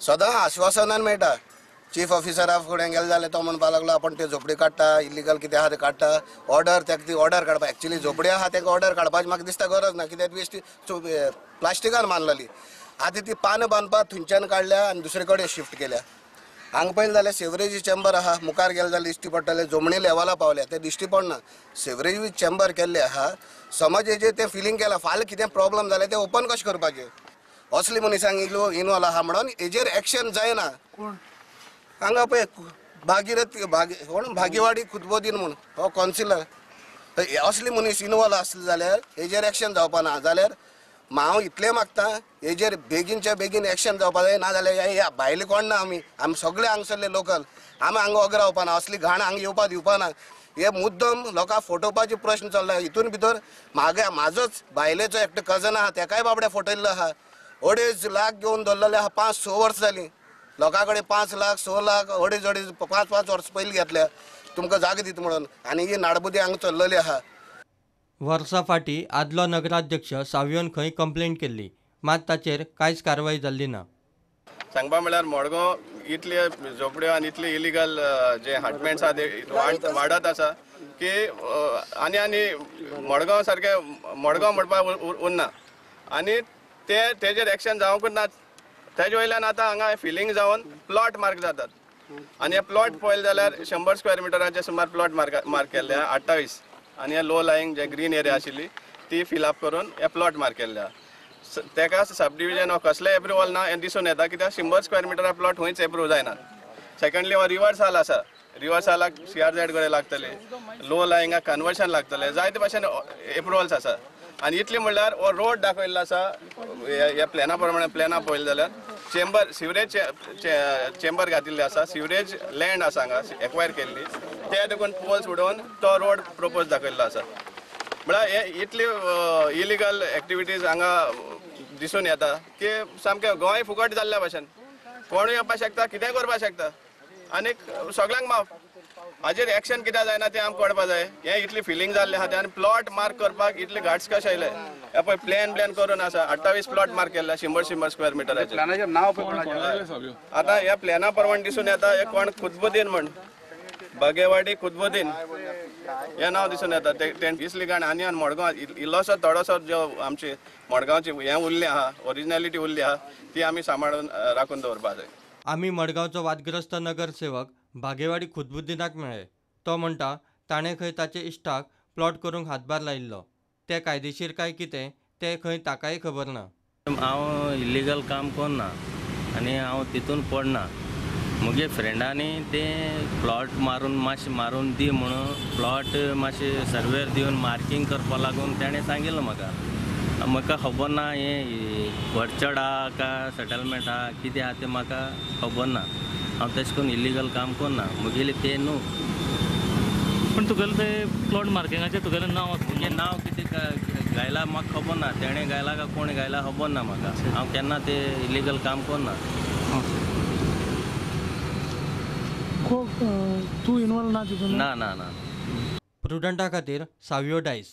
सदां आश्वासनान मेळटा. चीफ ऑफिसरा फुडें गेले जाल्यार तो म्हणपाक लागलो आपण ते झोपडी काडटा, इलिगल कितें आहा तें काडटा, ऑर्डर ताका ती ऑर्डर काडपा. एक्चुली झोपडी आहा ताका ऑर्डर काडपाची म्हाका दिसता गरज ना, कित्याक ती प्लास्टिकान बांदलेली. आतां ती पानां बांदपाक थंयच्यान काडल्या आनी दुसरे कडेन शिफ्ट केल्या. हांगा पळयलें जाल्यार सिवरेज चेंबर आहा, मुखार गेले जाल्यार दिश्टी पडटलें जमनी लेवला पावल्या, तें दिश्टी पडना. सिवरेज चेंबर केल्लें आहा, समज हेजेर तें फिलींग केलां, फाल्यां कितें प्रॉब्लम जालें तें ओपन कशें करपाचें? असले मनशांक इल्लो इनवॉल्व आहा म्हणून हेजेर एक्शन जायना. हांगा पळय भागीरथ कोण भागीवाडी खुतबुद्दीन म्हूण हो कौन्सिलर, असले मनीस इनवॉल्व आसले जाल्यार हेजेर एक्शन जावपा ना. जाल्यार हांव इतलें मागता हेजेर बेगीनच्या बेगीन एक्शन जावपा जाय, ना जाल्यार ह्या भायले कोण ना, आमी आमी सगळे हांगसरले लोकल, आमी हांगा ओगी रावपा ना, असली घाण हांगा येवपा दिवपा ना. हे मुद्दम लोकांक फटोवपाचे प्रश्न चल्ला. हितून भितर म्हागे म्हाजोच बायलेचो एकटो कजन आहा, तेकाय बाबड्या फटयल्लो आहा. 2.5 लाख घेवन दवरलेले आहा, 5-6 वर्सां जालीं. लोकां कडेन 5 लाख 6 लाख 2.5 2.5 5-5 वर्सां पयलीं घेतल्या तुमकां जागो दिता म्हणून, आनी ही नाडबुद्दी हांगा चल्लेली आहा. वर्सां फाटीं आदलो नगराध्यक्ष सावियोन खंय कंप्लेंट केल्ली, मात ताचेर कांयच कारवाय जाल्ली ना. सांगपा म्हळ्यार मडगांव इतले झोपड्यो आनी इतले इलिगल जे हाटमेंट्स आहा ते वाडत आसा की आनी आनी मडगांव सारकें मडगांव म्हणपाक उरना आनी ते तेजेर एक्शन जावंकूच ना. तेजे वयल्यान आतां हांगा फिलींग जावन प्लॉट मार्क जातात आनी हे प्लॉट पळयले जाल्यार 100 स्क्वेअर मिटराचे सुमार प्लॉट मार्क केल्ले आहा 28, आनी हे लो लायिंग जे ग्रीन एरिया आशिल्ली ती फिलअप करून हे प्लॉट मार्क केल्ले आहा. तेका सब डिविजन वा कसलें एप्रुवल ना हें दिसून येता, कित्याक 100 स्क्वेअर मिटरा प्लॉट खंयच एप्रूव जायना. सेकंडली हो रिवर्साल आसा, रिवर्सालाक CRZ कडेन लागतले, लो लायिंगाक कन्वर्शन लागतलें, जायते भाशेन एप्रुवल्स आसा. आनी इतलें म्हणल्यार हो रोड दाखयल्लो आसा ह्या प्लॅना प्रमाणे, प्लॅना पळयलें जाल्यार चेंबर सिवरेज चेंबर घातिल्लें आसा, सिवरेज लँड आसा हांगा एक्वायर केल्ली, ते देखून पोल्स उडोवन तो रोड प्रपोज दाखयल्लो आसा. म्हळ्यार हे इतली इलिगल एक्टिविटीज हांगा दिसून येता की सामकें गोंय फुकट जाल्ल्या भाशेन, कोणूय येवपाक शकता, कितेंय करपाक शकता आनी सगळ्यांक माफ. हाजेर एक्शन कित्याक जायना तें आमकां कळपा जाय. हें इतली फिलींग जाल्लें आहा तें आनी प्लॉट मार्क करपाक इतले घाट्स कशे आयले? हे पळय प्लॅन प्लॅन करून आसा, 28 प्लॉट मार्क केल्ले 100 स्क्वेअर मिटराचे. आतां ह्या प्लॅना प्रमाण दिसून येता हे कोण खुतबुद्दीन म्हण, बागेवाडी खुतबुद्दीन हें नांव दिसून येता. ते इसली घाण आनी आनी मडगांव इल्लोसो थोडोसो जो आमची मडगांवची हें उरलें आहा, ओरिजिनलिटी उरली आहा, ती आमी सांबाळून राखून दवरपाक जाय. आमी मडगांवचो वादग्रस्त नगरसेवक भागेवाडी खुतबुद्दीनाक मेळ्ळे. तो म्हणटा ताणें खंय ताचे इश्टाक प्लॉट करूंक हातभार लायिल्लो, ते कायदेशीर काय कितें तें खंय ताकाय खबर ना. हांव इलिगल काम करना आनी हांव तितून पडना. मुगे फ्रेंडांनी ते प्लॉट मारून मातशें मारून दी म्हणून प्लॉट मातशें सर्वेर दिवन मार्कींग करपा लागून तेणें सांगिल्लें म्हाका. म्हाका खबर ना हें ऑर्चर्ड आहा काय सेटलमेंट आहा कितें आहा तें म्हाका खबर ना. हांव तशें करून इलिगल काम करना, मुगेलें तें न्हू. पूण तुगेलें तें प्लॉट मार्किंगाचें तुगेलें नांव आसा? मुगें नांव कितें गायला म्हाका खबर ना, तेणें गायला काय कोण गायला खबर ना म्हाका. हांव केन्ना तें इलिगल काम करना. तूं इनवॉल्व ना तितून? ना ना ना. प्रुडंटा खातीर सावियो डायस.